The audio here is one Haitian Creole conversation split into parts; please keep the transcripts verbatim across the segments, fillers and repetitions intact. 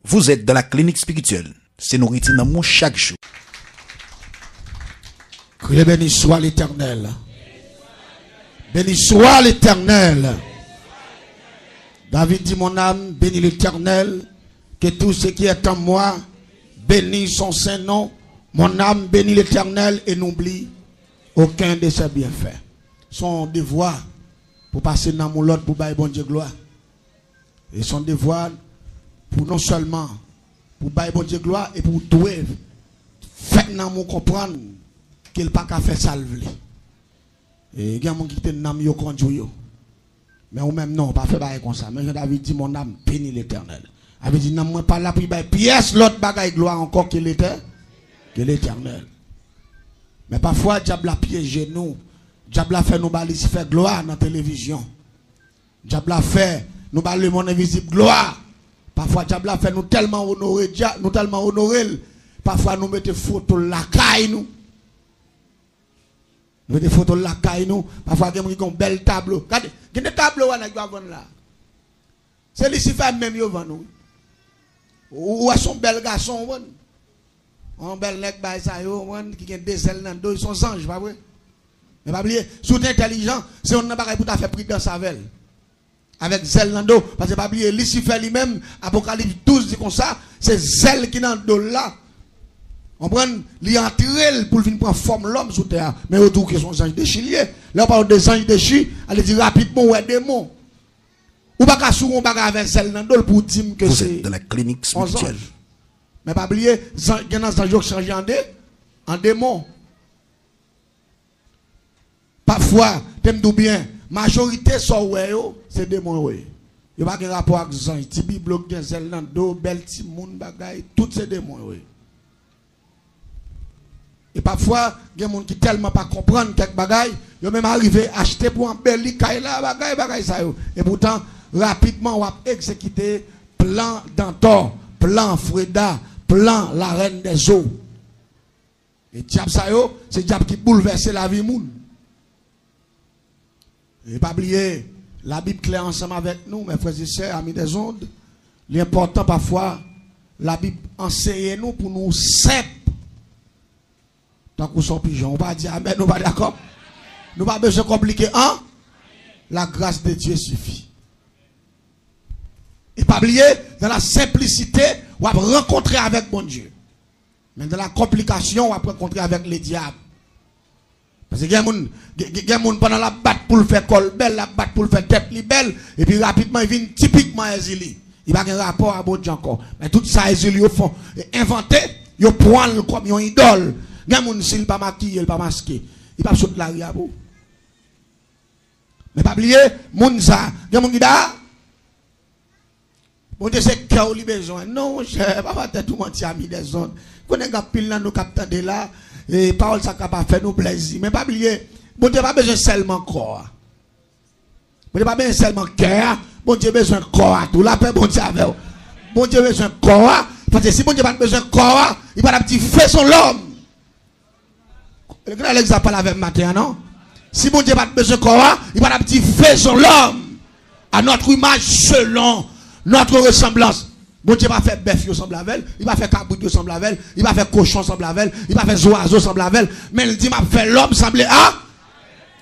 Vous êtes dans la clinique spirituelle. Se nouriti nanm ou chak jou. Kriye, béni soit l'Éternel. Béni soit l'Éternel. David dit, mon âme, bénis l'Éternel. Que tout ce qui est en moi bénisse son saint nom. Mon âme, bénis l'Éternel et n'oublie aucun de ses bienfaits. Se yon devwa pou pase nan yon lòt pou bay Bondye glwa. E se yon devwa pou non sèlman pou bay Bondye glwa e pou w dwe fè nanm ou konprann ke l pa ka fè sa l vle. E gen moun ki kite nanm yo kondui yo. Men ou menm non, pa fè bagay konsa. Men jan David di, mon âme bénit l'Éternel. Sa vle di nanm mwen pa la pou l bay pyès lòt bagay glwa ankò ke Letè-, ke Letènèl. Men pafwa dyab la pyeje nou. Dyab la fè nou ba Lisifè glwa nan televizyon. Dyab la fè nou ba lemonn envizib glwa. Pafwa dyab la fè nou tèlman onore dya-, nou tèlman onore l. Pafwa nou mete foto l lakay nou. Nou mete foto l lakay nou. Pafwa gen moun ki gen yon bèl tablo. Gade, gen de tablo wè nèg yo ap vann la. Se Lisifè menm yo vann ou. Ou, ou wè se yon bèl gason, ou konprann? Yon bèl nèg bay sa yo, ou konprann, ki gen de zèl nan do, se yon zanj, pa vre? Men pa bliye, si w te entèlijan, se youn nan bagay pou w ta fè pridans avè l. Avèk zèl nan do, paske pa bliye, Lisifè li menm, Apokalips douz di konsa, se zèl ki nan do l la. Konprann? Li antre l pou l vin pran fòm lòm sou tè a. Men yo di w ke se yon zanj dechi li ye. Lè yo pale de zanj dechi, ale di rapidman ou wè demon. Ou pa ka sou yon bagay avè zèl nan do l pou w di m ke se yon zanj. Vous êtes dans la clinique spirituelle. Men pa bliye, zan-, gen nan zanj yo k chanje an de, an demon. Pafwa, te m di w byen, majorite sa w wè yo, se demon yo ye. Yo pa gen rapò ak zanj. Ti biblo k gen zèl nan do, bèl timoun, bagay, tout se demon yo ye. E pafwa, gen moun ki tèlman pa konprann kèk bagay, yo menm arive achte pou anbeli kay la, bagay, bagay sa yo. Epoutan, rapidman, w ap egzekite plan Dantò, plan Freda, plan Larèn dèzo. E dyab sa yo, se dyab ki boulvèse lavi moun. E pa bliye, Labib klè ansanm avèk nou, mes frères et sœurs, amis des ondes, li enpòtan pafwa Labib anseye nou pou nou senp. Tankou son pijon, ou pa di amèn, ou pa dakò? Nou pa bezwen konplike, an? La grâce de Dieu suffit. E pa bliye, dans la simplicité, w ap rankontre avèk Bondye. Men dans la complication, w ap rankontre avèk le diable. Paske gen moun, gen, gen, gen moun pandan l ap bat pou l fè kò l bèl, l ap bat pou l fè tèt li bèl, epi rapidman li vin tipikman Èzili. Li pa gen rapò a Bondye ankò. Men tout sa Èzili yo fè, envante, yo pran l kòm yon idòl. Gen moun, si l pa makiye, l pa maske, li p ap sot lari a pou ou. Men pa bliye, moun sa, gen moun ki da, Bondye se kè w li bezwen. Non, monchè, pa ba tèt ou manti, ami dèzòd. Konnen gen anpil nan nou k ap tande la, e pawòl sa ka pa fè nou plèzi. Men pa bliye, Bondye pa bezwen sèlman kò a. Bondye pa bezwen sèlman kè a, Bondye bezwen kò a tou. Lapè Bondye avè w. Bondye bezwen kò a, paske si Bondye pa t bezwen kò a, li pa t ap di faisons l'homme. Gade lè egzanp pale avè m maten an, non? Si Bondye pa t bezwen kò a, li pa t ap di faisons l'homme à notre image, selon notre ressemblance. Bondye pa fè bèf yo sanble avè l, li pa fè kabrit yo sanble avè l, li pa fè kochon sanble avè l, li pa fè zwazo sanble avè l, men l di, m ap fè lòm sanble a.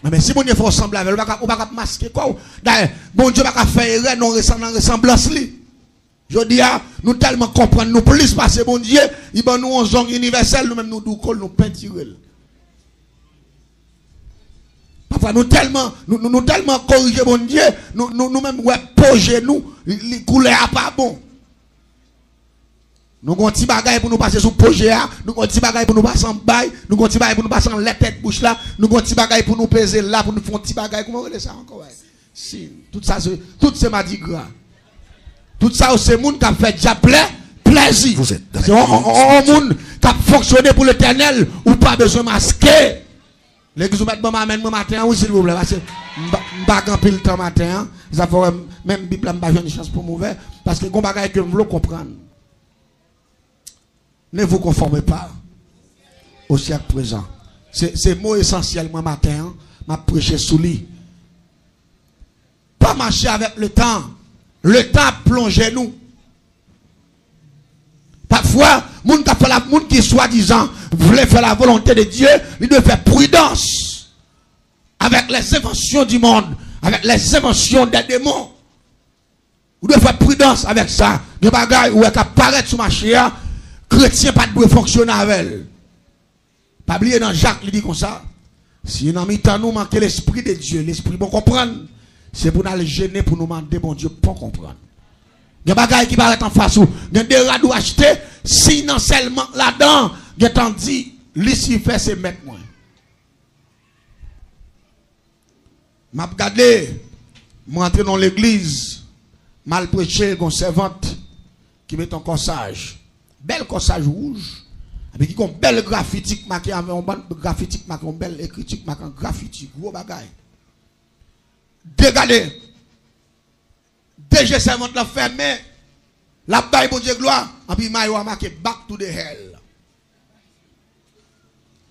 Men si Bondye fè w sanble avè l, ou pa ka, ou pa ka maske kò w. Dayè, Bondye pa ka fè erè nan resan-, nan resanblans li. Jodi a, nou tèlman konprann nou plis pase Bondye, li ban nou yon zong inivèsèl, nou menm nou douko l, nou pentire l. Pafwa nou tèlman, nou, nou, nou tèlman korije Bondye, nou, nou, nou menm wè po je nou, li, li koulè a pa bon. Nou gon ti bagay pou nou pase sou po je a, nou gon ti bagay pou nou pase anba, nou gon ti bagay pou nou pase anlè tèt bouch la, nou gon ti bagay pou nou peze la, pou nou fè yon ti bagay, kòman yo rele sa ankò, wi? Sin. Tout sa se, tout se madigra. Tout sa yo se moun k ap fè dyab plè, plèzi. Vous êtes dans la clinique spirituelle. Se yon, yon, yon, yon moun k ap fonksyone pou Letènèl, ou pa bezwen maske. Legliz ou mèt ban m amèn mwen maten an, wi, silvouplè, paske m pa, m pa gen anpil tan maten an. Sa fè w wè m, menm Bib la, m pa jwenn chans pou m ouvè, paske gon bagay ke m vle w konprann. Ne vous conformez pas au siècle présent. Se, se mo esansyèl mwen maten an, m ap preche sou li. Pa mache avèk letan. Letan ap plonje nou. Pafwa, moun k ap fè la, moun ki swadizan vle fè la volonte de Dye, li dwe fè pridans avec les inventions du monde, avec les inventions des démons. Ou dwe fè pridans avèk sa. Gen bagay ou wè k ap parèt sou mache a, kretyen pa t dwe fonksyone avè l. Pa bliye nan Jak, li di konsa, si nan mitan nou manke Lespri de Dye, Lespri bon konprann, se pou n al jene pou nou mande Bondye bon konprann. Gen bagay ki parèt anfas ou, gen de rad ou achte, siy nan sèlman ladan, gentan di, Lisifè se mèt mwen. M ap gade, m rantre nan yon legliz, m al preche, gon sèvant ki met yon kòsaj, bèl kòsaj wouj, epi ki gon bèl grafiti k make avè yon bann grafiti k make yon bèl ekriti k make an grafiti, gwo bagay. Degade, de je sèvant lan fèmen, l ap bay Bondye glwa, anpi mayo a make Back to the hell.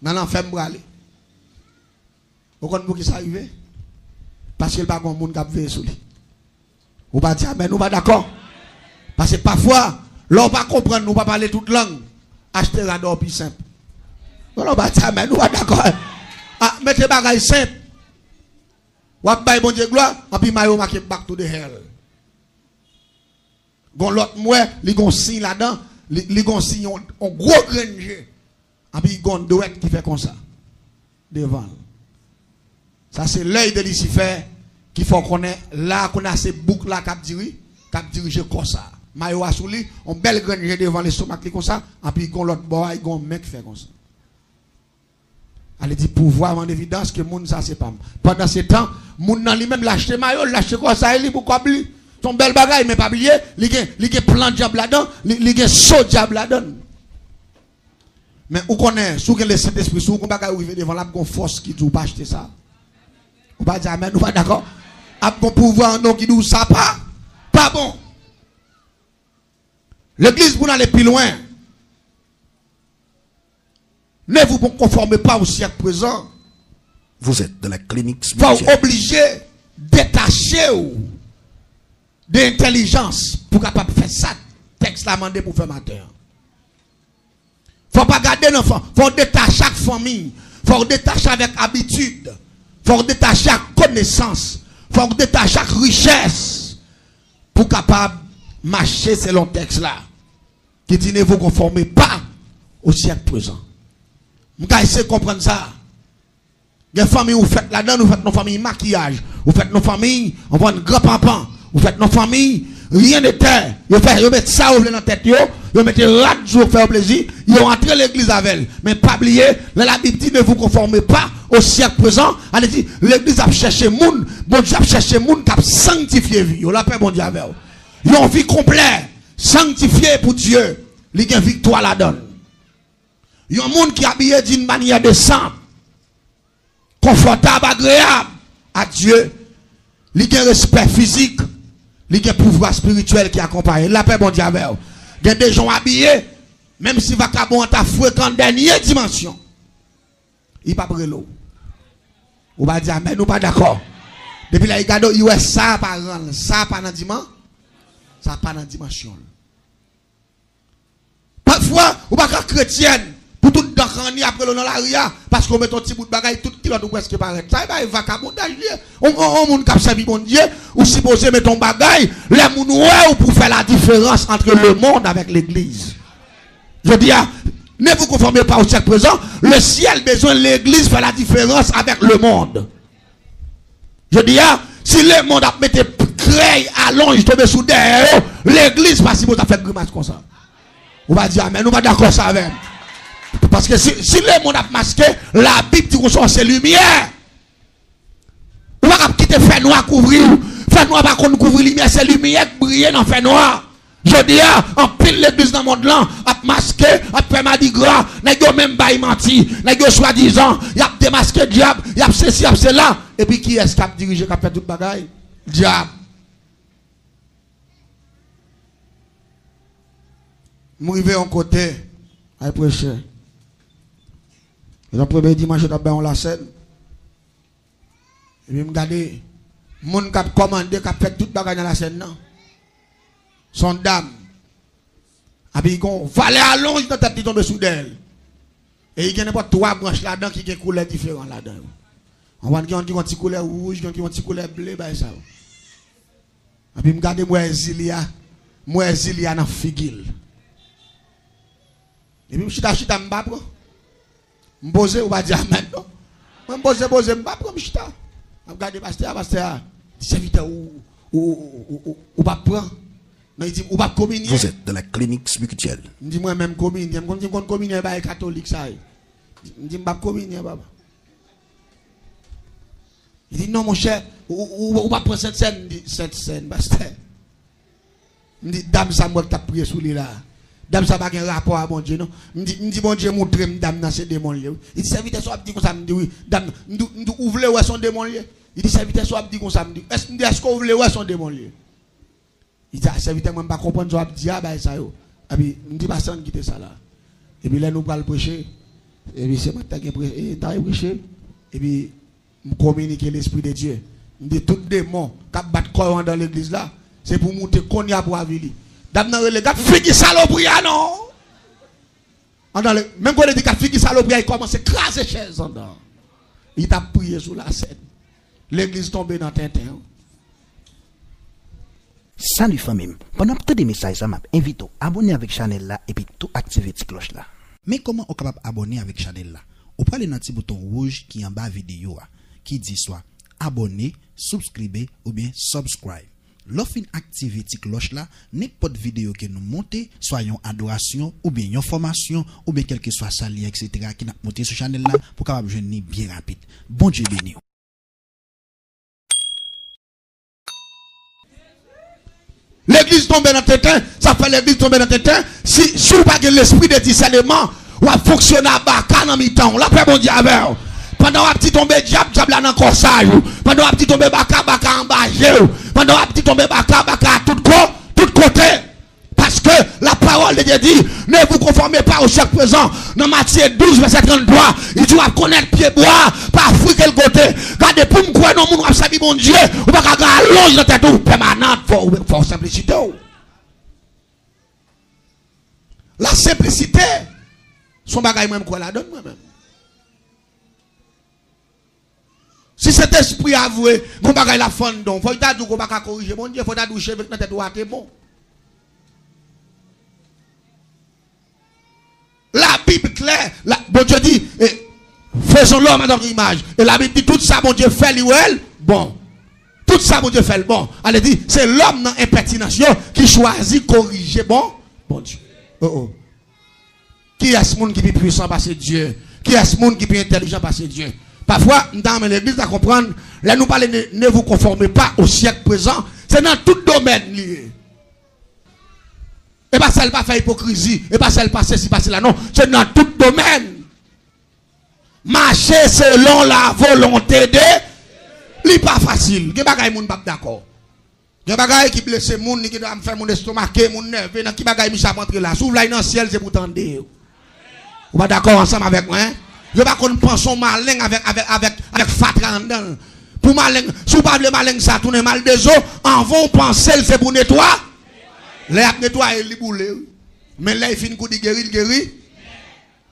Nan lanfè m prale. Ou konn poukisa rive? Paske l pa gen moun k ap veye sou li. Ou pa di amèn, ou pa dakò. Paske pafwa, lè w pa konprann, ou pa pale tout lang, achte rad ou pi senp. Bon, lè w pa di amèn, ou pa dakò. A, mete bagay senp. W ap bay Bondye glwa, anpi mayo make Back to the hell. Gon lòt m wè, li gon siy ladan, li, li gon siy yon, yon gwo grenn je. Anpi gon dwèt ki fè konsa devan l. Sa se lèy de Lisifè ki fè w konnen la kounye a se bouk la k ap diri, k ap dirije kò sa. Mayo a sou li, yon bèl grenn je devan lestomak li konsa, anpi gon lòt bò a, gon men k fè konsa. Ale di pouvwa an evidans ke moun sa se pa m. Pandan se tan, moun nan li menm l achte mayo l, l achte kòsay li pou kòb li. Se yon bèl bagay, men pa bliye, li gen, li gen plan dyab ladan, li, li gen so dyab ladan. Men ou konnen, si w gen Lesentespri sou ou, gon bagay ou rive devan l, ap gon fòs ki di w pa achte sa. Ou pa di amèn, ou pa dakò? Ap gon pouvwa an non ki di w sa pa, pa bon. Legliz, pou n ale pi lwen, ne vous conformez pas au siècle présent. Vous êtes dans la clinique spirituelle. Fò w oblije detache w de entèlijans pou kapab fè sa tèks la mande pou fè maten an. Fò w pa gade nan fanmi, fò w detache ak fanmi, fò w detache avèk abitid, fò w detache ak konesans, fò w detache ak richès pou kapab mache selon tèks la ki di ne vous conformez pas au siècle présent. M ka eseye konprann sa. Gen fanmi ou fèt ladan, ou fèt nan fanmi makiyaj, ou fèt nan fanmi anvan gran panpan, ou fèt nan fanmi rien de terre. Yo fè, yo met sa yo vle nan tèt yo, yo mete rad sou yo fè yo plezi, yo antre legliz avè l. Men pa bliye, lè Labib di ne vous conformez pas au siècle présent, ale di legliz ap chèche moun, Bondye ap chèche moun k ap sanktifye vi yo. Lapè Bondye avè w. Yon vi konplè, sanktifye pou Dye, li gen viktwa ladan l. Yon moun ki abiye d'une manière décente, konfòtab, agreyab a Dye, li gen respè fizik, li gen pouvwa espirityèl ki akonpaye l. Lapè Bondye avè w. Gen de jan w abiye, menm si vakabon an ta frekan dènye dimansyon, li p ap rele w. Ou pa di amèn, ou pa dakò. Depi lè li gade w, li wè sa pa ran l, sa pa nan diman, sa pa nan dimansyon l. Pafwa, ou pa ka kretyèn pou tout dan kanni ap rele w nan lari a, paske w met yon ti bout bagay, tout kilòt ou prèske parèt. Sa e bagay vakabondaj li ye. On, on, on moun k ap sèvi Bondye, ou sipoze met yon bagay, lè moun wè w pou fè la différence entre le monde avec l'église. Jodi a, ne vous conformez pas au siècle présent, le ciel bezwen legliz fè la différence avec le monde. Jodi a, si lemonn ap mete krèy alonj tonbe sou dèyè yo, legliz pa sipoze ap fè grimas konsa. Ou pa di amèn, ou pa dakò sa avè m. Paske si, si lemonn ap maske, Labib di konsa se limyè. Ou pa kab kite fènwa kouvri w. Fènwa pa konn kouvri limyè, se limyè k briye nan fènwa. Jodi a, anpil legliz nan mond lan ap maske, ap fè madigra, nèg yo menm bay manti, nèg yo swadizan, y ap demaske dyab, y ap sesi, y ap sela. Epi kiyès k ap dirije, k ap fè tout bagay? Dyab. M rive yon kote, ay preche. E nan premye dimanch, yo t ap bay yon lasèn. Epi m gade moun k ap kòmande, k ap fè tout bagay nan lasèn nan. Se yon dam. Epi gen yon valè alonj nan tèt li tonbe sou dèyè l. E li gen nenpòt twa branch ladan ki gen koulè diferan ladan yo. Anprann gen yon ki gen yon ti koulè wouj, gen yon ki gen yon ti koulè ble, bagay sa yo. Epi m gade m wè Zilia, m wè Zilia nan figi l. Epi m chita, chita, m pa pran. M poze, ou pa di amèn, non. Mwen, m poze, poze, m pa pran, m chita. M ap gade pastè a, pastè a di, sèvitè, ou, ou, ou, ou, ou, ou p ap pran? Non, li di, ou p ap kominye? Vous êtes dans la clinique spirituelle. M di, mwen menm kominye, m konn, m konn kominye, bagay katolik sa ye. M di, m p ap kominye, papa. Li di, non, monchè, ou, ou, ou, ou p ap pran Sentsèn? M di, Sentsèn, pastè. M di, dam sa m wè k t ap priye sou li la. Dam sa pa gen rapò a Bondye, non. M di, m di, Bondye moutre m dam nan se demon l ye, wi. Li di, sèvitè, sa w ap di konsa? M di, wi. Dam nan, m di, m di, ou vle wè se yon demon l ye? Li di, sèvitè, sa w ap di konsa? M di, èske, m di, èske w vle wè se yon demon l ye? Li di, a, sèvitè, mwen, m pa konprann sa w ap di a, bagay sa yo. Epi, m di, pastè, ann kite sa la. Epi, lè nou pral preche, epi se mwen ki ta gen pre-, e, ta preche. Epi, m kominike Lespri de Dye. M di, tout demon k ap bat kò yo anndan legliz la, se pou moute kounye a pou avili. Dam nan rele, gad figi salopri a non! Anndan le, menm kote di gad figi salopri a, li kòmanse kraze chèz anndan. Li t ap priye sou lasèn. Legliz tonbe nan tenten. Salut fanmi m. Pandan w ap tande mesaj sa, m ap envite w abòne avèk chanèl la epi tou aktive ti klòch la. Men kòman ou kapab abòne avèk chanèl la. Ou prale nan ti bouton wouj ki anba videyo a, ki di swa abòne, subscribe oubyen subscribe. Lè w fin aktive ti klòch la, nenpòt videyo ke nou monte, swa yon adorasyon, oubyen yon fòmasyon, oubyen kèlkeswa sa l ye, etsetera, ke n ap monte sou chanèl la, pou w kapab jwenn li byen rapid. Bondye beni w. Legliz tonbe nan tenten, sa fè legliz tonbe nan tenten. Si, si w pa gen lespri de disèneman, w ap fonksyone a baka nan mitan w. Lapè Bondye avè w. Pandan w ap di tonbe dyab, dyab la nan kòsaj ou. Pandan w ap di tonbe baka, baka anba je w. Pandan w ap di tonbe baka, baka tout ko-, tout kote. Paske la parole de Dieu dit, ne vous conformez pas au siècle présent. Nan Matye douz, vèsè tranntwa, li di, w ap konèt pyebwa pa fwi ke l pote. Gade, pou m kwè nan moun w ap sèvi Bondye, ou pa ka gen alonj nan tèt ou pèmanan, fò, fò w senplisite w. La senplisite, se yon bagay mwen, m kwè ladan l mwen menm. Si Sentespri a vre, gon bagay l ap fè anndan w, fò l ta di w ke w pa ka korije Bondye, fò l ta di w cheve k nan tèt ou a te bon. Labib klè, la, Bondye di, eh, faisons l'homme à notre image. E Labib di, tout sa Bondye fè, li wè l bon. Tout sa Bondye fè l bon. Ale di, se lòm nan enpètinans yo ki chwazi korije bon, Bondye. Oh, oh. Kiyès moun ki pi pwisan pase Dye? Kiyès moun ki pi entèlijan pase Dye? Pafwa, m ta renmen legliz la konprann, lè nou pale ne, ne vous conformez pas au siècle présent, se nan tout domèn li ye. E pa sèl pa fè ipokrizi, e pa sèl pa sesi, pa sela, non. Se nan tout domèn. Mache selon la volonte de, li pa fasil. Gen bagay moun p ap dakò. Gen bagay ki blese moun, li gen dwa fè moun estomake, moun nève. Nan ki bagay misye ap antre la? Si w vle al nan syèl, se pou tande yo. Ou pa dakò ansanm avèk mwen? Yo pa konn panse yon maleng avèk, avèk, avèk, avèk fatra anndan l. Pou maleng, si w pa vle maleng sa tounen maldezo, anvan w panse l, se pou netwa-, lè y ap netwaye l, li boule, wi. Men lè l fin kou di geri, l geri.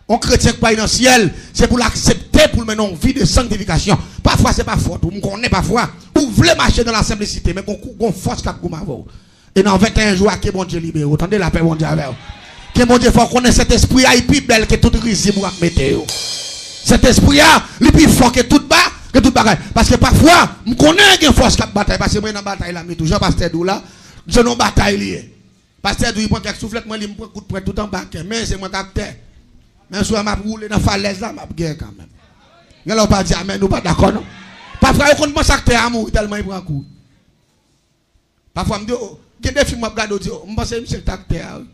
Yon kretyen k pral nan syèl, se pou l aksepte pou l mennen yon vi de sanktifikasyon. Pafwa, se pa fòt ou. M konnen pafwa, ou vle mache nan la senplisite, men gon kou, gon fòs k ap goumen avè w. E nan venteyen jou a, ke Bondye libere w. Tande, lapè Bondye avè w. Ke Bondye fè w konnen Sentespri a, li pi bèl ke tout rizib ou ap mete yo. Sentespri a, li pi fò ke tout ba, ke tout bagay. Paske pafwa, m konnen gen fòs k ap batay, paske mwen nan batay la, m ye tou. Jan pastè di w la, se nan batay li ye. Pastè di w li pran kèk souflèt, mwen li m pran kout pwen tout anba kè. Men se mwen k aktè. Menm si w wè m ap woule nan falèz la, m ap gen kanmenm. Gen lè w pa di amèn, ou pa dakò non. Pafwa yo konn panse aktè a mouri tèlman li pran kou. Pafwa m di, o, gen de fim w ap gade, w di, o, m panse misye ki t aktè a, wi.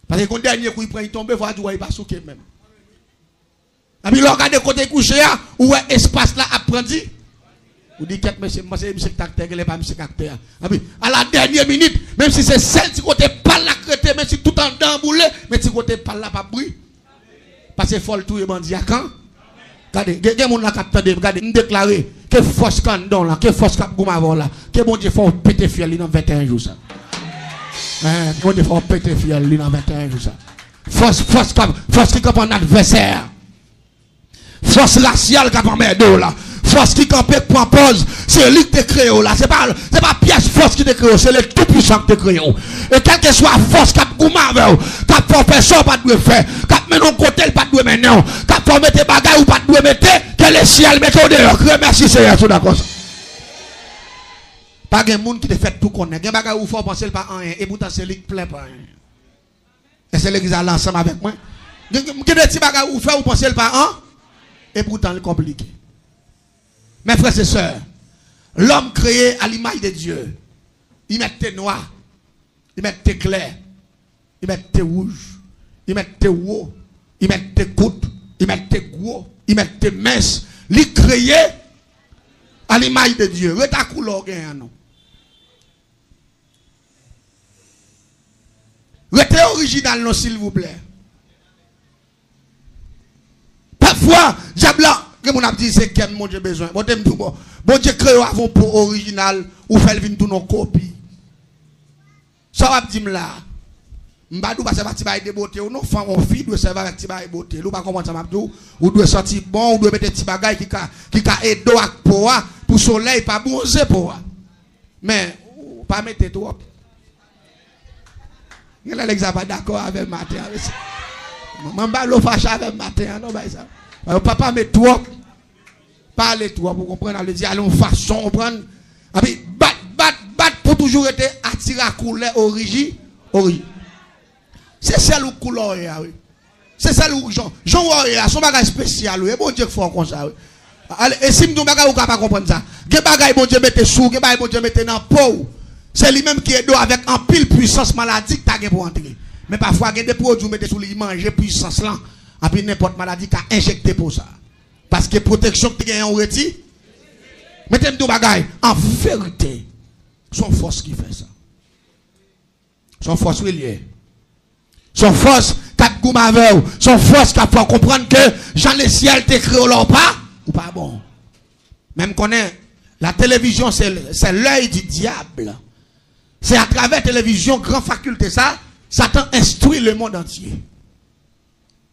Paske gon dènye kou li pran, li tonbe, fò w di, wè, li pa souke menm. Epi lè w gade kote l kouche a, ou wè espas la ap pran di. Ou di, kèt mesye, m panse misye ki t aktè, genlè pa misye k aktè a. Epi, a la dènye minit, menm si se sèl ti kote pa l la k rete, menm si tout anndan an boule, men ti kote pa l la p ap bri. Paske fò l touye bandi a kan. Gade, gen, gen moun la k ap tande m, gade, m deklare, ke fòs k anndan w lan, ke fòs k ap goumen avè w la, ke Bondye fè w pete fyèl li nan venteyen jou sa. Hein, Bondye fè w pete fyèl li nan venteyen jou sa. Fòs, fòs k ap, fòs ki kanpe an advèsè. Fòs rasyal k ap anmède w la. Fòs ki kanpe k pran pòz, se li k te kreye w la. Se pa, se pa pyès fòs ki te kreye w, se li Toupisan k te kreye w. E kèlkeswa fòs k ap goumen avè w, k ap fè w fè sa w pa t dwe fè, k ap mennen w kote l pa t dwe mennen w, k ap fè w mete bagay ou pa t dwe mete, ke lesyèl mete w deyò. Kriye mèsi Seyè si w dakò sa. Pa gen moun ki te fèt pou konnen. Gen bagay ou fè w panse l pa anyen, epoutan se li k plen pa anyen. Èske legliz la la ansanm avèk mwen? Gen, gen, gen de ti bagay ou fè ou panse l pa an, epoutan li konplike. Mes frères et sœurs, l'homme créé à l'image de Dieu, li mèt te nwa, li mèt te klè, li mèt te wouj, li mèt te wo, li mèt te kout, li mèt te gwo, li mèt te mens. Li kreye à l'image de Dieu. Rete ak koulè w genyen an non. Rete orijinal non silvouplè. Pafwa, dyab la, gen moun ap di se kè m Bondye bezwen. Bon, te m di w bon, Bondye kreye w avè yon po orijinal, ou fè l vin tounen yon kopi. Sa w ap di m la? M pa di w pa sèvi ak ti bagay de bote w non, fanm ou fi dwe sèvi avèk ti bagay bote l. Ou pa konprann sa m ap di w? Ou dwe santi bon, ou dwe mete ti bagay ki ka, ki ka ede w ak po a, pou solèy pa bwonze po a. Men, ou pa mete twòp. Genlè nèg sa pa dakò avè m maten an, mesye. Manman Balo fache avè m maten an, non, bay sa. Yo papa met twòp. Pa ale twòp, ou konprann, ale di ale yon fason, ou konprann. Epi bat, bat, bat pou toujou rete atire a koulè oriji, oriji. Se sèl ou koulè w ye a, wi. Se sèl ou jan, jan w ye a, se yon bagay espesyal, wi. E Bondye k fè w konsa, wi. Ale, e si m di yon bagay, ou ka pa konprann sa. Gen bagay Bondye mete sou w, gen bagay Bondye mete nan po w. Se li menm ki ede w avèk anpil pwisans maladi k ta gen pou antre. Men pafwa, gen de pwodui ou mete sou li, li manje pwisans lan. Anpi nenpòt maladi ka enjekte po sa. Paske pwoteksyon k te genyen ou reti. Men te m di yon bagay, an verite, se yon fòs ki fè sa. Se yon fòs wi l ye. Se yon fòs k ap goumen avè w. Se yon fòs k ap fè w konprann ke jan lesyèl te kreye w la ou pa, ou pa bon. Men m konnen, la télévision, c'est, c'est l'œil du diable. Se atravè televizyon, gran fakilte sa, Satan enstwi lemonn antye.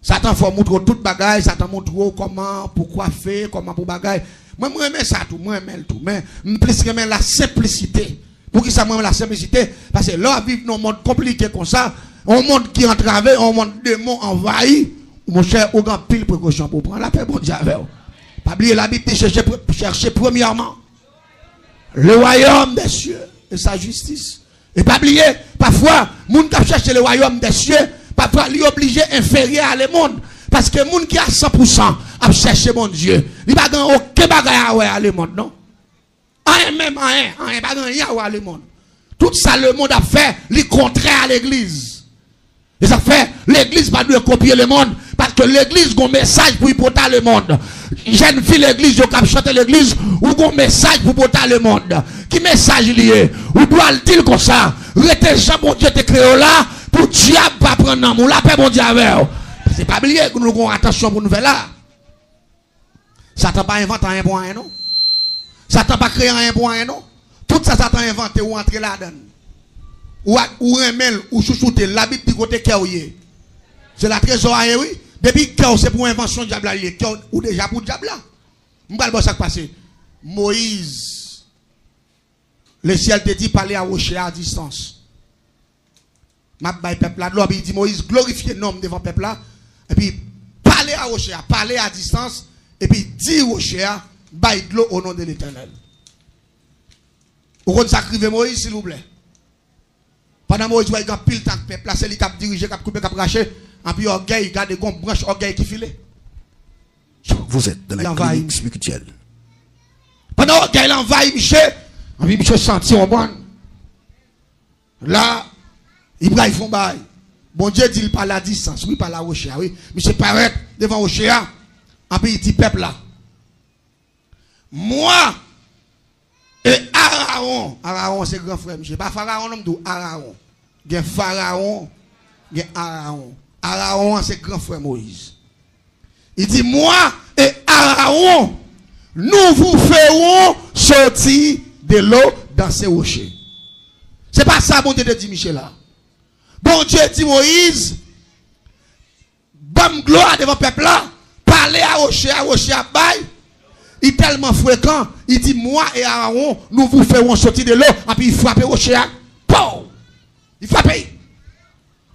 Satan fè w moutre w tout bagay, Satan moutre w kòman pou kwafe, kòman pou bagay. Mwen, mwen renmen sa tou, mwen renmen l tou. Men, m plis renmen la senplisite. Poukisa mwen renmen la senplisite? Paske lè w ap viv nan yon mond konplike konsa, yon mond ki antrave, yon mond demon anvayi, monchè, ou gen anpil prekosyon pou w pran. Lapè Bondye avè w. Pa bliye, Labib di, chèche, chèche premyèman le royaume des cieux et sa justice. E pa bliye, pafwa, moun k ap chèche le royaume des cieux, pafwa, li oblije enferyè a lemonn. Paske moun ki a san pou san ap chèche Bondye, li pa gen okenn bagay a wè a lemonn, non. Anyen menm, anyen, anyen, pa gen anyen a wè a lemonn. Tout sa lemonn ap fè, li kontrè a legliz. E sa k fè, legliz pa dwe kopye lemonn, paske legliz gon mesaj pou l pote a lemonn. Jèn fi legliz yo k ap chante legliz, ou gon mesaj pou pote a lemonn. Ki mesaj li ye? Ou dwe al di l konsa, rete jan Bondye te kreye w la, pou dyab pa pran nanm ou. Lapè Bondye avè w. Paske pa bliye, nou gon atansyon pou nou fè la. Satan pa envante anyen pou anyen, non. Satan pa kreye anyen pou anyen, non. Tout sa Satan envante, ou antre ladan l. Ou, ou renmen l, ou chouchoute l. Labib di kote kè w ye. Se la trezò a ye, wi. Depi kè w se pou envansyon dyab la l ye, kè w, ou deja pou dyab la. M pral ba w sa k pase. Moyiz, lesyèl te di, pale a woche a a distans. M ap bay pèp la dlo, epi li di Moyiz, glorifye non m devan pèp la, epi pale a woche a, pale a distans, epi di woche a, bay dlo o non de Letènèl. Ou konn sa k rive Moyiz, silvouplè? Pandan Moyiz wè gen anpil tan ak pèp la, se li k ap dirije, k ap koupe, k ap rache, anpi ògèy, gade gon branch ògèy ki file. Vous êtes dans la clinique spirituelle. Pandan ògèy la anvayi misye, anpi misye santi yon bann. La, li pral fè yon bagay. Bondye di l pale a distans, wi, pale a woche a, wi. Misye parèt devan woche a, anpi li di pèp la, mwa e Arawon. Arawon se gran frè misye. Pa Farawon non m di w, Arawon. Gen Farawon, gen Arawon. Arawon an se gran frè Moyiz. Li di, moi et Aaron, nous vous ferons sortir de l'eau dans ces rochers. Se pa sa Bondye te di misye la. Bondye di Moyiz, ban m glwa devan pèp la. Pale a woche a, woche a ap bay. Li tèlman frekan, li di, Mwa e Arawon, nou vou fè yon soti de lo. Epi li frape woche a. Pow! Li frape.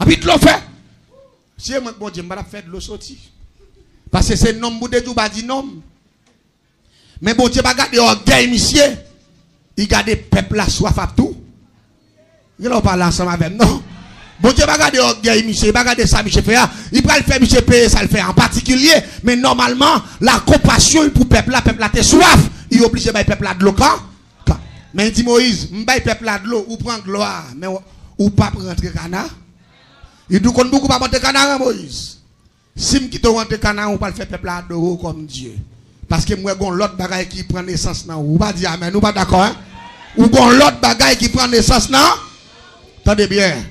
Epi dlo fè. Si se mwen k Bondye, m pa t ap fè dlo soti. Paske se nonm pou te di w pa di nonm. Men Bondye pa gade ògèy misye. Li gade pèp la swaf ap tou. Gen lè w pale ansanm avè m, non? Bondye pa gade ògèy misye, li pa gade sa misye fè a. Li pral fè misye peye sa l fè a an patikilye. Men nòmalman, la konpasyon pou pèp la, pèp la te swaf. Li oblije bay pèp la dlo kan, kan. Men li di Moyiz, m bay pèp la dlo, ou pran glwa, men w, ou p ap rantre Kana. Li di w konn boug ou p ap rantre Kanaran, Moyiz. Si m kite w rantre Kanaran, ou pral fè pèp la adore w kòm Dye. Paske m wè gon lòt bagay ki pran nesans nan ou. Ou pa di amèn, ou pa dakò, en? Ou gon lòt bagay ki pran nesans nan. Tande byen.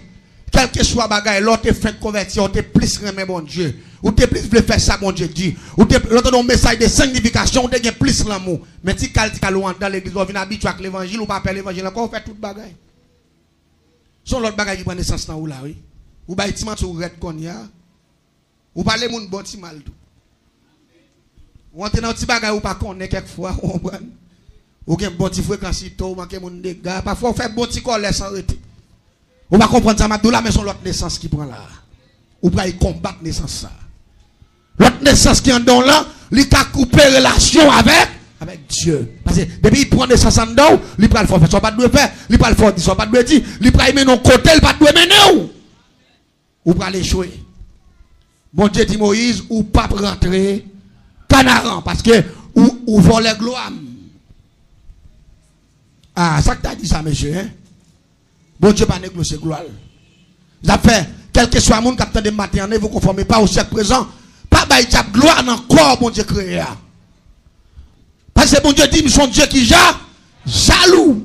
Kèlkeswa bagay, lè w te fenk konvèti a, ou te plis renmen Bondye. Ou te plis vle fè sa Bondye di. Ou te, lè w tande yon mesaj de sangnifikasyon, ou te gen plis lanmou. Men ti kal, ti kal ou anndan legliz la, ou vin abitye ak levanjil, ou pa pè levanjil ankò, ou fè tout bagay. Se yon lòt bagay ki pran nesans nan ou la, wi. Ou bay ti manti ou rèd kounye a. Ou pale moun bon ti mal tou. Ou antre nan yon ti bagay ou pa konnen kèk fwa, ou konprann? Ou gen bon ti frekans ito, ou manke moun dega. Pafwa ou fè bon ti kòlè san rete. Ou pa konprann sa m ap di w la, men se yon lòt nesans ki pran la. Ou pral konbat nesans sa. Lòt nesans ki anndan w lan, li ka koupe relasyon avèk, avèk Dye. Paske depi li pran nesans anndan w, li pral fè w fè sa w pa t dwe fè, li pral fè w di sa w pa t dwe di, li pral mennen w kote l pa t dwe mennen w. Ou pral echwe. Bondye di Moyiz, ou p ap rantre Kanaran, paske ou, ou vòlè glwa m. Ah, sa k ta di sa, mesye, en? Bondye pa negosye glwa l. Zafè, kèlkeswa moun k ap tande m maten an, ne vous conformez pas au siècle présent. Pa bay dyab glwa nan kò Bondye kreye a. Paske Bondye di m se yon Dye ki ja, jalou.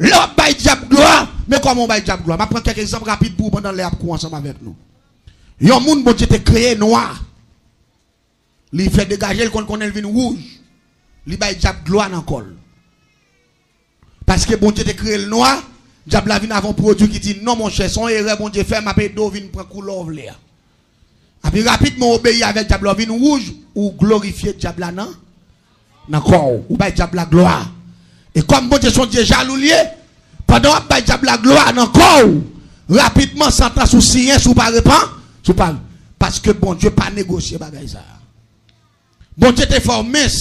Lè w ap bay dyab glwa, men kòman w bay dyab glwa? M ap pran kèk egzanp rapid pou ou pandan lè ap kouri ansanm avèk nou. Yon moun Bondye te kreye nwa. Li fè degaje l, konn konnen l vin wouj. Li bay dyab glwa nan kò l. Paske Bondye te kreye l nwa, dyab la vin avè yon pwodui ki di, non, monchè, se yon erè Bondye fè, m ap ede w vin pran koulè w vle a. Epi rapidman, w obeyi avèk dyab la, w vin wouj, ou glorifye dyab la nan, nan kò w. Ou bay dyab la glwa. E kòm Bondye se yon Dye jalou l ye, pandan w ap bay dyab la glwa nan kò w, rapidman, santans ou siyen si w pa repan, si w pa, paske Bondye pa negosye bagay sa a. Bondye te fè w mens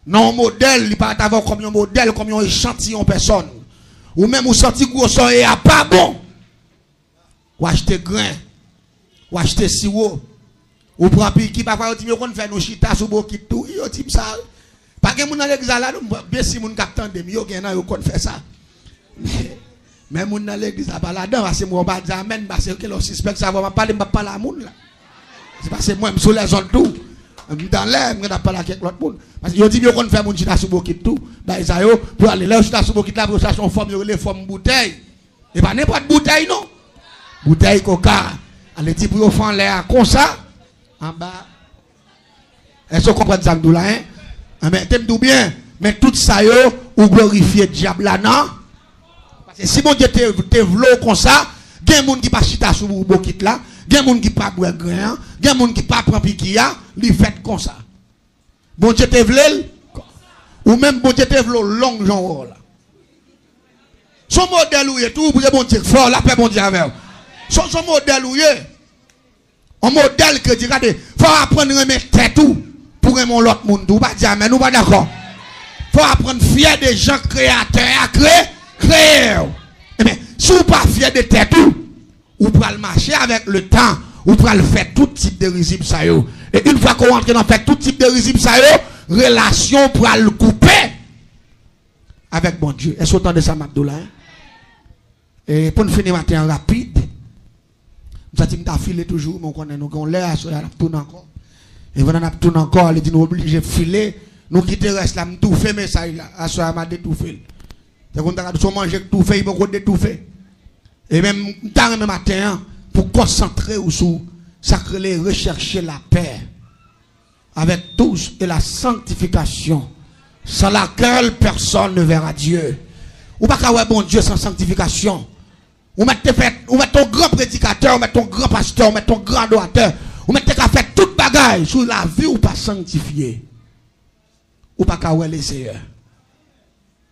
nan yon modèl, li parèt avè w kòm yon modèl, kòm yon echantiyon pèsòn. Ou menm ou santi gwosè w ye a pa bon. Ou achte gren, ou achte siwo, ou pran piki. Pafwa yo di m yo konn fè nou chita sou bokit tou. Wi, yo di m sa. Pa gen moun nan legliz la la, non, m byen si moun k ap tande m, yo gen nan yo konn fè sa. Men moun nan legliz la pa ladan, paske m wè w pa di amèn, paske ke lè w sispèk sa, m ap pale, m p ap pale a moun la. Se paske mwen, m sou lèzòd tou. M t anlè, m gen ap pale ak kèk lòt moun. Paske yo di m yo konn fè moun chita sou bokit tou. Bay sa yo, pou ale. Lè yo chita sou bokit la, pou yo chache yon fòm, yo rele fòm boutèy. E pa nenpòt boutèy, non. Boutèy koka. Ale di pou yo fè anlè a konsa, anba. Èske w konprann sa m di w la, en? Enben, te m di w byen, men tout sa yo, ou glorifye dyab la, non? Paske si Bondye te, te vle w konsa, gen moun ki pa chita sou bokit la, gen moun ki pa bwè gren an, gen moun ki pa pran piki a, li fèt konsa. Bondye te vle l, ou menm Bondye te vle w long jan w wè w la. Se yon modèl ou ye tou, ou priye Bondye k fè w, lapè Bondye avè w. Se, se yon modèl ou ye. Yon modèl ke di, gade, fò w aprann renmen tèt ou pou renmen yon lòt moun tou. Ou pa di amèn, ou pa dakò. Fò w aprann fyè de jan Kreyatè a kre-, kreye w. Ebyen, si w pa fyè de tèt ou, ou pral mache avèk letan, ou pral fè tout tip de rizib sa yo. E yon fwa ke w antre nan fè tout tip de rizib sa yo, relasyon w pral koupe avèk Bondye. Èske w tande sa m ap di w la, en? E pou n fini maten an rapid, m santi m ta file toujou, men w konnen nou gen yon lè, aswè a n ap tounen ankò. E pandan n ap tounen ankò, li di nou oblije file, nou kite rès la, m toufe mesaj la, aswè a m a detoufe l. Se konn ta gade sou manje k toufe, li poko detoufe. E men m ta renmen maten an, pou konsantre w sou sa k rele rechercher la paix avec tous et la sanctification, sans laquelle personne ne verra Dieu. Ou pa ka wè Bondye san sanktifikasyon. Ou mèt te fè, ou mèt te yon gran predikatè, ou mèt te yon gran pastè, ou mèt te yon gran adoratè. Ou mèt te ka fè tout bagay, si lavi w pa sanktifye, ou pa ka wè Leseyè.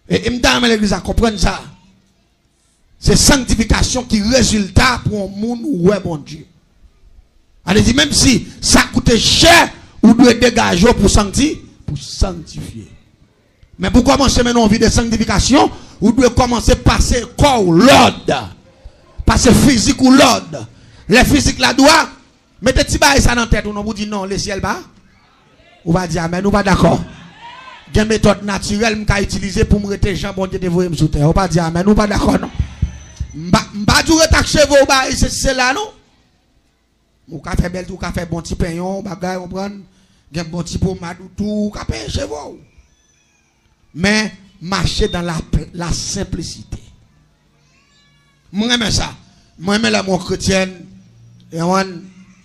E, e m ta renmen legliz la konprann sa. Se sanktifikasyon ki rezilta pou yon moun wè Bondye. Sa vle di, menm si sa koute chè, ou dwe degaje w pou sankti-, pou sanktifye. Men pou kòmanse mennen yon vi de sanktifikasyon, ou dwe kòmanse pase kò w lòd. Pase fizik ou lòd. Lè fizik la dwa, mete ti bagay sa nan tèt ou non, pou di non, lesyèl pa. Ou pa di amèn, ou pa dakò. Gen metòd natirèl m ka itilize pou m rete jan Bondye te voye m sou tè. Ou pa di amèn, ou pa dakò non. M pa, m pa di w rete ak cheve w bay sesi sela non. Ou ka fè bèl tou, ou ka fè bon ti penyon, bagay, konprann? Gen bon ti pomad ou tou, ou ka penyen cheve w. Men, mache dans la, la simplicité. Mwen renmen sa. Mwen renmen lè m wè yon kretyèn, yon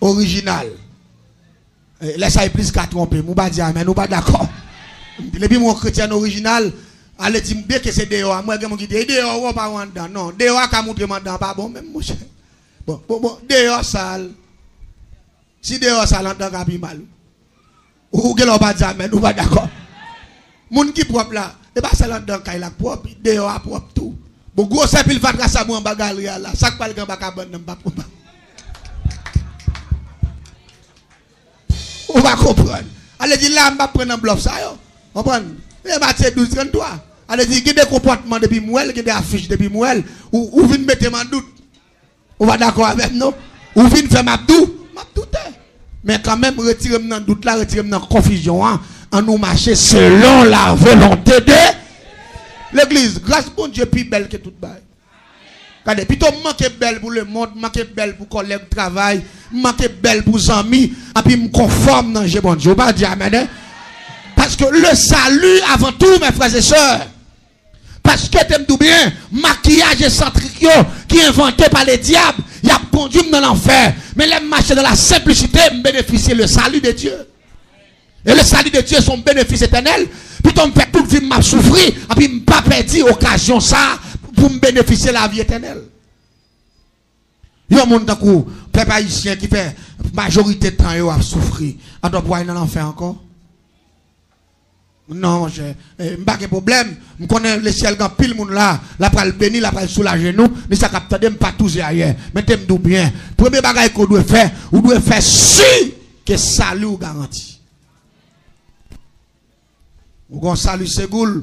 orijinal. E, lè sa egliz ka twonpe m, ou pa di amèn, ou pa dakò. Depi m wè yon kretyèn orijinal, ale di m byen ke se deyò a. Mwen gen moun ki di, e deyò a, ou pa wè anndan. Non, deyò a ka montre m anndan an pa bon menm, monchè. Bon, bon, bon, deyò sal. Si deyò sal, anndan ka pi mal. Ou, ou gen lè w pa di amèn, ou pa dakò. Moun ki pwòp la, e pa sèl anndan kay la k pwòp, deyò a pwòp tou. Bon, gwosè pil fatra sa mwen anba galri a la, sa k pral gen anba kabann nan, m pa konprann. Ou pa konprann. Ale di la, m p ap pran nan blòf sa yo. Konprann? E Matye douz trannntwa. Ale di, gen de konpòtman depi m wè l, gen de afich depi m wè l, ou, ou vin mete m an dout. Ou pa dakò avè m non? Ou vin fè m ap dou, m ap doute. Men kanmenm, retire m nan dout la, retire m nan konfizyon an. Annou mache selon la volonte de legliz. Gras Bondye pi bèl ke tout bagay. Gade, pito m manke bèl pou lemonn, m manke bèl pou kòlèg travay, m manke bèl pou zanmi, anpi m konfòm nan je Bondye. Ou pa di amèn, en? Paske le salut avant tout, mes frères et sœurs. Paske, te m di w byen, makiyaj esantrik yo ki envante pa ledyab, y ap kondui m nan lanfè. Men lè m mache dans la simplicité, m benefisye le salut de Dieu. E le salut de Dieu se yon benefis etènèl. Pito m fè tout vi m m ap soufri, anpi m pa pèdi okazyon sa a pou m benefisye lavi etènèl. Yon moun tankou pèp ayisyen ki fè majorite tan yo ap soufri, atò pou al nan lanfè ankò? Non, monchè. Eh, m pa gen pwoblèm. M konnen lesyèl gen anpil moun la. L ap pral beni, l ap pral soulaje nou. Ni sa k ap tande m pa touze ayè. Men te m di w byen. Premye bagay ke w dwe fè, ou dwe fè si ke sali w garanti. Ou gen yon sali segoul.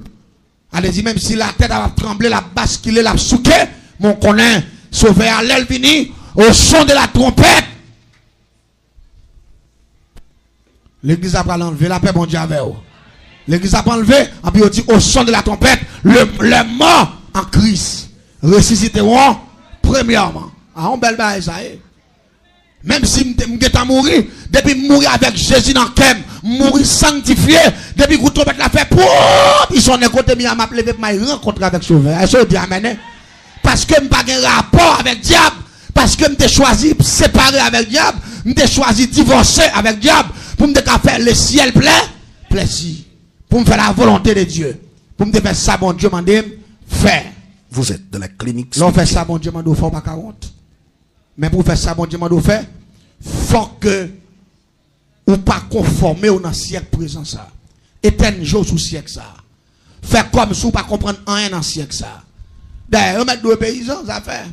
Ale di, menm si latè ta ap tranble, l ap baskile, l ap souke, men w konnen Sovè a, lè l vini, au son de la trompette, legliz la pral anlve, lapè Bondye avè w. Legliz la ap anlve, anpi yo di, au son de la trompette, le, les morts en Christ ressusciteront premièrement. A, yon bèl bagay sa ye. Menm si m te, m gentan mouri, depi m mouri avèk Jezi nan kè m, m mouri sanktifye, depi kout twonpèt la fè, pwoup, li sonnen kote m ye a, m ap leve pou m al rankontre avèk Sovè a. Èske w di amèn, en? Paske m pa gen rapò avèk dyab, paske m te chwazi separe avèk dyab, m te chwazi divòse avèk dyab, pou m te ka fè lesyèl plè, plèzi, pou m fè la volonte de Dye, pou m te fè sa Bondye mande m fè. Vous êtes dans la clinique spirituelle. Lè w fè sa Bondye mande w fè, w pa ka wont. Men pou w fè sa Bondye mande w fè, fòk ke ou pa konfòme w nan syèk prezan sa a. Etenn je w sou syèk sa a. Fè kòmsi w pa konprann anyen nan syèk sa a. Dayè, yo mèt dwe peyizan, zafè.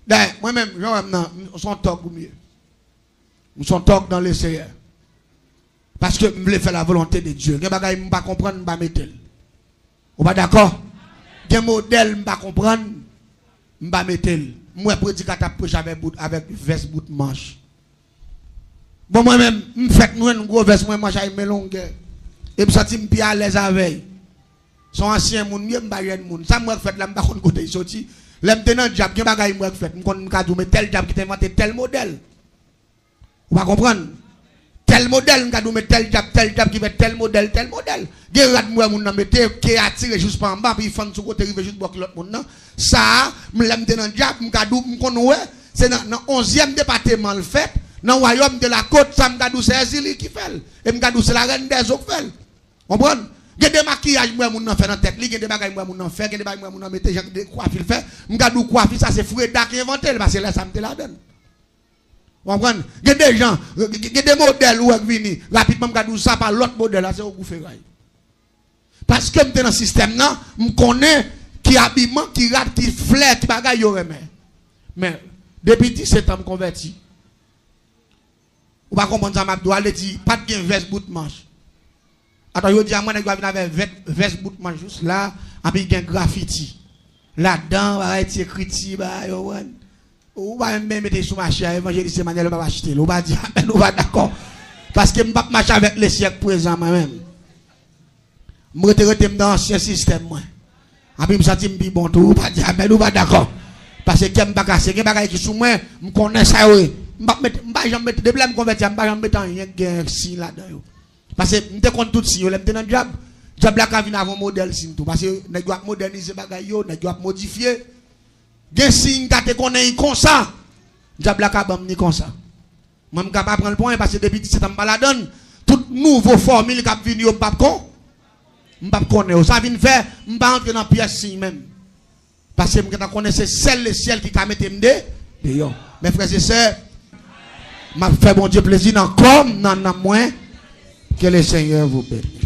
Dayè, mwen menm, jan w wè m nan, m se yon tòg ou m ye. M se yon tòg nan Leseyè. Paske m vle fè la volonte de Dye. Gen bagay m pa konprann, m pa mete l. Ou pa dakò? Gen modèl m pa konprann, m pa mete l. M wè predikatè ap preche avèk bout, avèk vès bout manch. Bon, mwen menm, m fèt m jwenn gwo vès mwen, manch a men longè. E m santi m pi alèz avè l. Se yon ansyen moun m ye, m pa jèn moun. Sa m wè k fèt la, m pa konn kote l soti. Lè m te nan djab, gen bagay m wè k fèt. M konn, m ka di w, men tèl djab ki te envante tèl modèl. Ou pa konprann? Tèl modèl, m ka di w, men tèl djab, tèl djab ki fè tèl modèl, tèl modèl. Gen rad m wè moun nan mete, ke atire jis pa anba, anpi fann sou kote, rive jis bò kilòt moun nan. Sa a, m, lè m te nan djab, m ka di w, m konn wè, se nan, nan onzyèm depateman l fèt, nan wayòm de la kot, sa m ka di w, se Èzili ki fè l. E m ka di w, se la rèn dèzo k fè l. Konprann? Gen de makiyaj m wè moun nan fè nan tèt li, gen de bagay m wè moun nan fè, gen de bagay m wè moun nan mete, jan de kwafi l fè. M ka di w kwafi sa se Freda ki envante l, paske lè sa m te ladan l. Ou konprann? Gen de jan, gen de modèl ou wè k vini. Rapidman, m ka di w sa pa lòt modèl la, se Ogou Feray. Paske m te nan sistèm nan, m konnen ki abiman, ki rad, ki flè, ki bagay yo renmen. Men, depi disèt an m konvèti. Ou pa konprann sa m ap di w, ale di, pa t gen vès bout manch. Atò, jodi a, mwen, nèg yo a vin avè vès, vès bout manch jous la, anpi gen grafiti. Ladan, bagay ti ekriti, bagay yo, wè. Ou pa menm mete sou mache a, Evanjelis Emmanuel, ou pa achte l. Ou pa di amèn, ou pa dakò. Paske m p ap mache avèk lesyèk prezan, mwen menm. M rete, rete m nan ansyen sistèm mwen. Anpi m santi m pi bon tou. Ou pa di amèn, ou pa dakò. Paske kè m pa kase. Gen bagay ki sou mwen, m konnen sa yo ye. M p ap mete, m pa janm mete, depi lè m konvèti a, m pa janm mete anyen ki gen siy ladan yo. Paske m te konn tout siy yo lè m te nan djab. Djab la ka vin avè yon modèl siy tou. Paske nèg yo ap modènize bagay yo, nèg yo ap modifye. Gen siy m ta te konnen li konsa. Djab la ka ban m li konsa. Mwen, m ka pa pran l pou anyen, paske depi disèt an m pa ladan l. Tout nouvo fòmil k ap vini yo, m p ap kon, m p ap konnen yo. Sa vin fè, m pa antre nan pyès siy menm. Paske m gentan konnen se sèl lesyèl ki ka mete m de, deyò. Men frè e sè, m ap fè Bondye plezi nan kò m, nan nanm mwen. Que le Seigneur vous bénisse.